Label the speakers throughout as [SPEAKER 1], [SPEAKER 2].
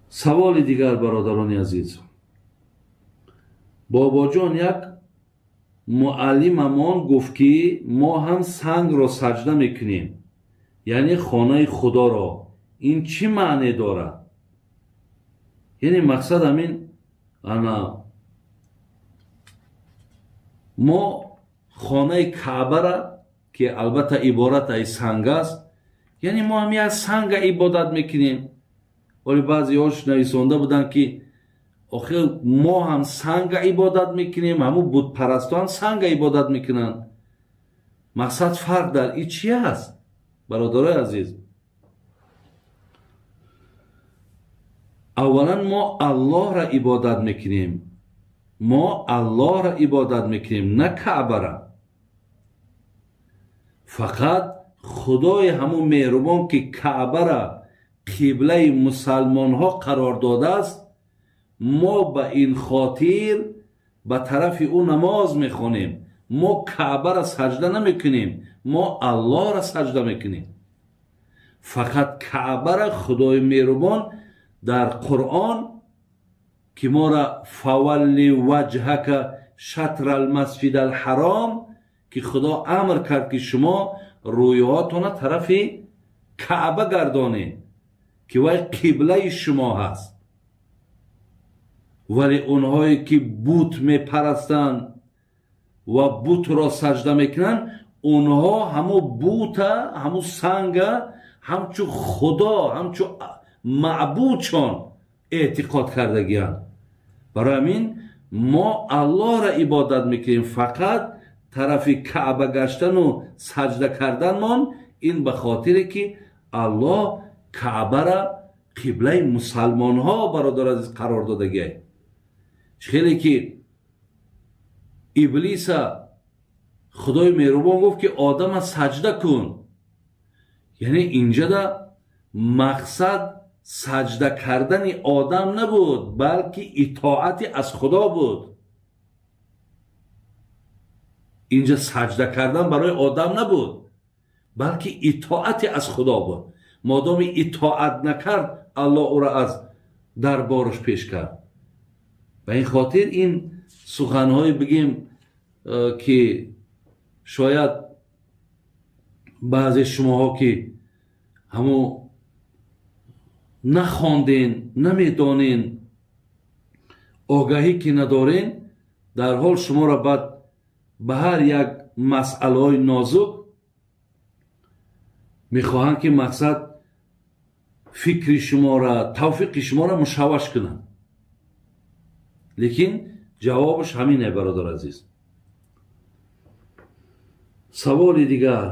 [SPEAKER 1] Саволи дигар, бародарони азиз. Бобоҷон, як муаллимамон гуфт, ки мо ҳам сангро саҷда мекунем, яъне хонаи Худоро. Ин чӣ маъне дорад? Яъне мақсад ҳамин, ана мо хонаи Каъбара, ки албатта иборат аз санг аст, яъне мо ҳам як санга ибодат мекунем. Вале баъзеҳош нависонда буданд, ки охир мо ҳам санга ибодат мекунем, ҳамун бутпарастҳо ҳам санга ибодат мекунанд. Мақсад, фарқ дар и чи аст, бародарои азиз? Аввалан, мо Аллоҳро ибодат мекунем, мо Аллоҳро ибодат мекунем, на Каъбара. Фақат Худои ҳамун меҳрубон, ки Каъбара қиблаи мусалмонҳо қарор додааст, мо ба ин хотир ба тарафи ӯ намоз мехонем. Мо Каъбара саҷда намекунем, мо Аллоҳро саҷда мекунем. Фақат Каъбара Худои меҳрубон дар Қуръон, ки мора фавалли ваҷҳака шатра алмасҷид алҳаром, ки Худо амр кард, ки шумо рӯйҳоятона тарафи Каъба гардонед, ки вай қиблаи шумо ҳаст. Вале онҳое ки бут мепарастанд ва бутро саҷда мекунанд, онҳо ҳамун бута, ҳамун санга ҳамчу Худо, ҳамчу маъбудшон эътиқод кардагианд. Барои ҳамин мо Аллоҳро ибодат мекунем. Фақат тарафи Каъба гаштану саҷда карданмон ин ба хотире, ки Аллоҳ Каъбара қиблаи мусалмонҳо, бародар азиз, қарор додагиай. Хеле ки Иблиса Худои меҳрубон гуфт, ки одама саҷда кун, яъне инҷада мақсад саҷда кардани одам набуд, балки итоати аз Худо буд. Инҷа саҷда кардан барои одам набуд, балки итоати аз Худо буд. Модоми итоат накард, Аллоҳ ӯро аз дарбораш пеш кард. Ба ин хотир ин суханҳое бигем, ки шояд баъзе шумоҳо, ки ҳамун нахонден, намедонен, огаҳӣ ки надорен, дар ҳол шуморо баъд ба ҳар як масъалаҳои нозук мехоҳанд, ки мақсад фикри шуморо, тавфиқи шуморо мушавваш кунанд. Лекин ҷавобаш ҳамине, бародар азиз. Саволи дигар.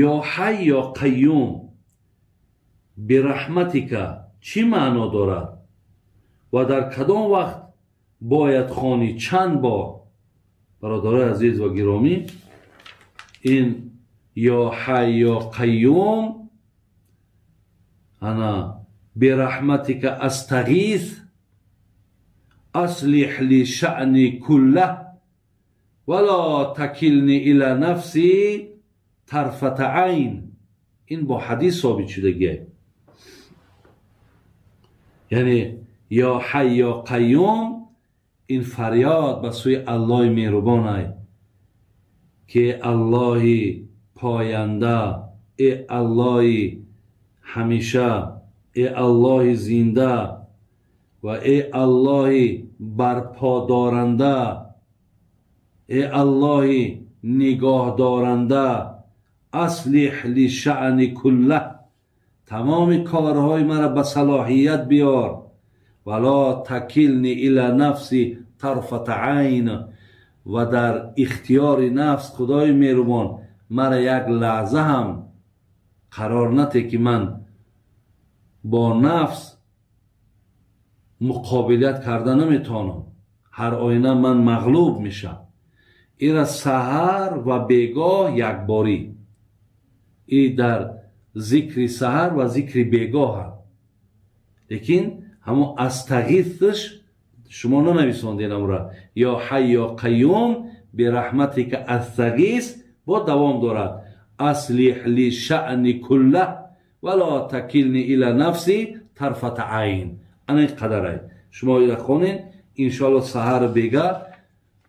[SPEAKER 1] Ё ҳай ё қайюм бираҳматика чӣ маъно дорад ва дар кадом вақт бояд хонӣ, чанд бор? Бародарои азиз ва гиромӣ, ин ё ҳай ё қайюм, ана бираҳматика астағис, аслиҳ ли шаъни куллаҳ, вало такилни ила нафси тарфата айн. Ин бо ҳадис собит шудагие. Яъне ё ҳай ё қайюм ин фарёд ба сӯи Аллоҳи меҳрубонай, ки Аллоҳи поянда, э Аллоҳи ҳамеша, э Аллоҳи зинда ва э Аллоҳи барподоранда, э Аллоҳи нигоҳдоранда, аслиҳ ли шаъни куллаҳ, тамоми корҳои маро ба салоҳият биёр, вало такилни ила нафси тарфата айн, ва дар ихтиёри нафс, Худои меҳрубон, мара як лаҳза ҳам қарор нате, ки ман бо нафс муқобилият карда наметавонам, ҳар оина ман мағлуб мешам. Ира саҳар ва бегоҳ якборӣ, и дар зикри саҳар ва зикри бегоҳ. Лекин ҳамон астағисш шумо нанависондед амра ё ҳай ё қайюм бираҳматика астағис бо давом дорад. أصلح لي شأني كله ولا تكلني إلى نفسي طرفة عين. ана ин қадарай шумо ира хонед, иншоалло саҳар бега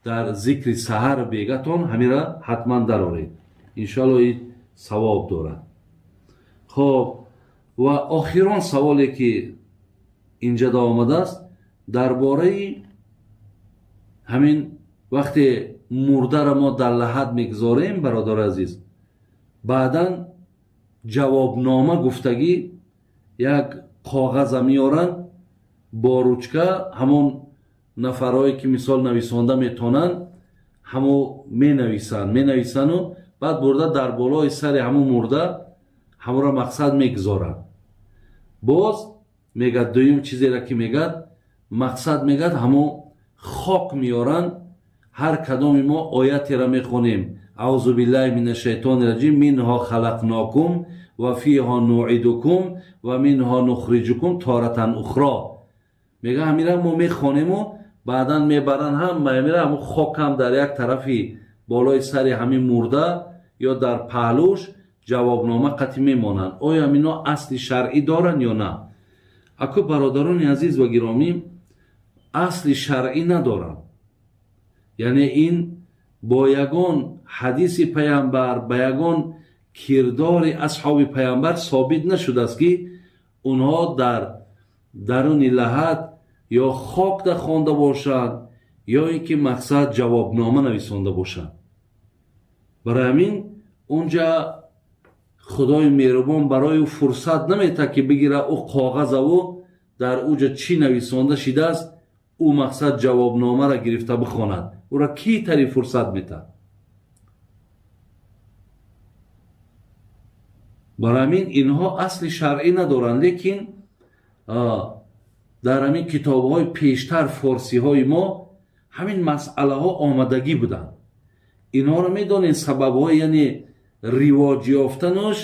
[SPEAKER 1] дар зикри саҳар бегатон ҳамира ҳатман дароред, иншоалло ин савоб дорад. Хоб, ва охирон саволе ки инҷа омадааст дар бораи ҳамин вақте мурдаро мо дар лаҳад мегузорем, бародари азиз, баъдан ҷавобнома гуфтагӣ як коғаза меоранд бо ручка, ҳамон нафарҳое ки мисол нависонда метавонанд, ҳамо менависанд, менависану баъд бурда дар болои сари ҳамон мурда ҳамонро мақсад мегузоранд. Боз мегӯяд, дуюм чизеро ки мегӯяд, мақсад мегӯяд, ҳамон хок меоранд. Ҳар кадоми мо оятеро мехонем: أعوذ بالله من الشيطان الرجيم، منها خلقناكم وفيها نعيدكم ومنها نخرجكم تارة أخرى. Мега ҳамира мо мехонему баъдан мебаранд ҳама ҳамира, ҳамон хокам дар як тарафи болои сари ҳамин мурда ё дар паҳлӯш ҷавобнома қатъи мемонанд. Оё ҳамино асли шаръӣ доранд ё на? Аку, бародарони азиз ва гиромӣ, асли шаръӣ надоранд. Яъне ин бо ягон ҳадиси паямбар, ба ягон кирдори асҳоби паямбар собит нашудааст, ки онҳо дар даруни лаҳад ё хокда хонда бошанд, ё ин ки мақсад ҷавобнома нависонда бошанд. Барои ҳамин унҷа Худои меҳрубон барои ӯ фурсат наметад, ки бигира ӯ коғазаву дар уҷа чӣ нависонда шидааст, ӯ мақсад ҷавобномаро гирифта бихонад. Ӯра кӣ тари фурсат метад? Барои ҳамин инҳо асли шаръӣ надоранд, лекин дар ҳамин китобҳои пештар форсиҳои мо ҳамин масъалаҳо омадагӣ буданд. Инҳоро медонед сабабҳои, яъне ривоҷ ёфтанаш.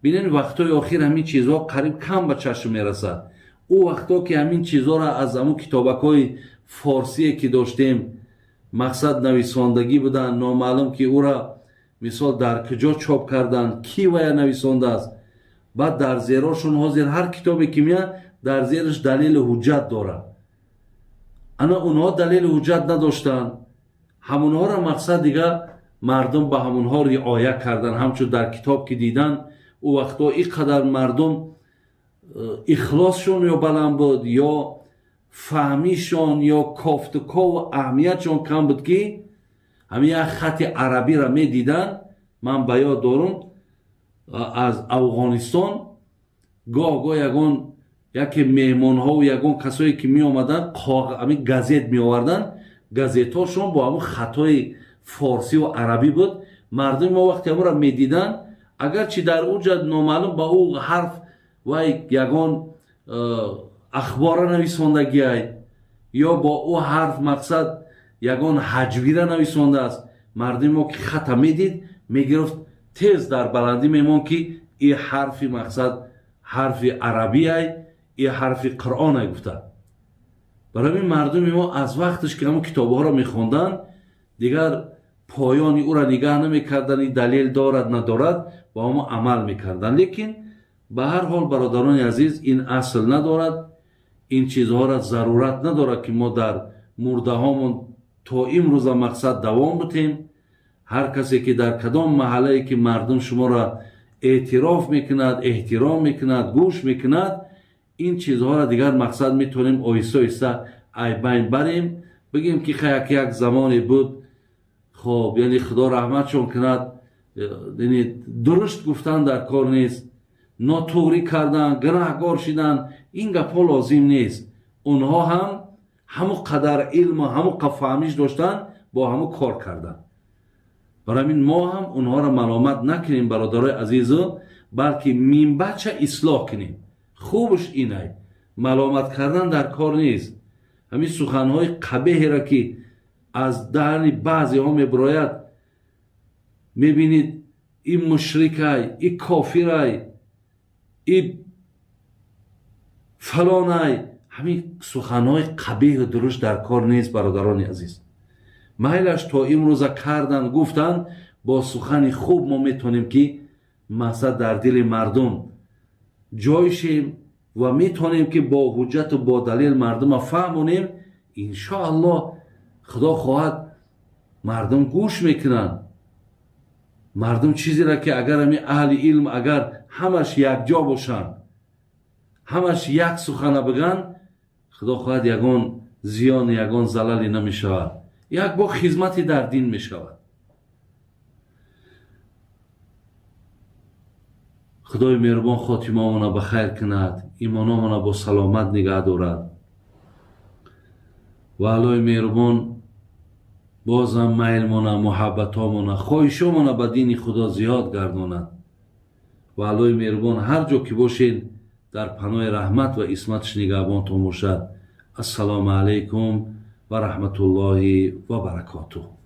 [SPEAKER 1] Бинед, вақтҳои охир ҳамин чизҳо қариб кам ба чашм мерасад. Ӯ вақтҳо ки ҳамин чизҳоро аз ҳамун китобакҳои форсие ки доштем мақсад нависондагӣ буданд, номаълум ки ӯра мисол дар куҷо чоп карданд, кӣ вая нависондааст. Баъд дар зерошон ҳозир ҳар китобе ки меяд, дар зераш далелу ҳуҷҷат дорад. Ана онҳо далелу ҳуҷҷат надоштанд, ҳамонҳоро мақсад дига мардум ба ҳамонҳо риоя карданд, ҳамчун дар китоб ки дидан. Ӯ вақтҳо ин қадар мардум ихлосшон ё баланд буд, ё фаҳмишон, ё кофтукову аҳамиятшон кам буд, ки ҳамин як хати арабиро медиданд. Ман ба ёд дорум, аз Афғонистон гоҳ гоҳ ягон яке меҳмонҳову ягон касое ки меомаданд, ҳамин газет меоварданд, газетҳошон бо ҳамон хатҳои форсиву арабӣ буд. Мардуми мо вақте ҳамонро медиданд, агарчи дар уҷа номаълум ба ӯ ҳарф вай ягон ахбора нависондагиай ё бо ӯ ҳарф мақсад ягон ҳаҷвира нависондааст, мардуми мо ки хата медид, мегирифт, тез дар баландӣ мемонд, ки и ҳарфи мақсад ҳарфи арабиай, и ҳарфи қуръонай гуфта. Барои ҳамин мардуми мо аз вақташ ки ҳамон китобҳоро мехонданд, дигар поёни ӯра нигаҳ намекарданд, и далел дорад, надорад, ба ҳамо амал мекарданд. Лекин ба ҳар ҳол, бародарони азиз, ин асл надорад, ин чизҳоро зарурат надорад, ки мо дар мурдаҳомон то имрӯза мақсад давом бутем. Ҳар касе ки дар кадом маҳаллае ки мардум шуморо эътироф мекунад, эҳтиром мекунад, гӯш мекунад, ин чизҳоро дигар мақсад метавонем оҳиста оҳиста айбайн барем, бигем ки як як замоне буд. Хоб, яъне Худо раҳматшон кунад, яъне дурушт гуфтан дар кор нест, нотуғрӣ кардан, гунаҳгор шидан, ин гапҳо лозим нест. Онҳо ҳам ҳамон қадар илму ҳамон фаҳмиш доштанд, бо ҳамон кор карданд. Барои ҳамин мо ҳам онҳоро маломат накунем, бародарои азизу, балки минбача ислоҳ кунем. Хубш инай, маломат кардан дар кор нест. Ҳамин суханҳои қабеҳеро ки аз даҳани баъзеҳо мебирояд, мебинед, и мушрикай, и кофирай, и фалонай, ҳамин суханҳои қабеҳу дурушт дар кор нест, бародарони азиз. Майлаш то имрӯза кардан, гуфтанд, Бо сухани хуб мо метавонем, ки мақсад дар дили мардум ҷой шем ва метавонем, ки бо ҳуҷҷату бо далел мардума фаҳмонем. Иншоаллоҳ, Худо хоҳад, мардум гӯш мекунанд. Мардум чизеро ки агар ҳами аҳли илм агар ҳамаш якҷо бошанд, ҳамаш як сухана бигӯянд, Худо хоҳад, ягон зиён, ягон залале намешавад, як бо хизмати дар дин мешавад. Худои меҳрубон хотимаомона ба хайр кунад, имономона бо саломат нигаҳ дорад ва Аллоҳи меҳрубон бозам майлмона, муҳаббатомона, хоҳишомона ба дини Худо зиёд гардонад ва Аллоҳи меҳрубон ҳар ҷо ки бошед, дар паноҳи раҳмат ва исматаш нигаҳбонтон бошад. Ассалому алайкум ва раҳматуллоҳи ва баракотуҳ.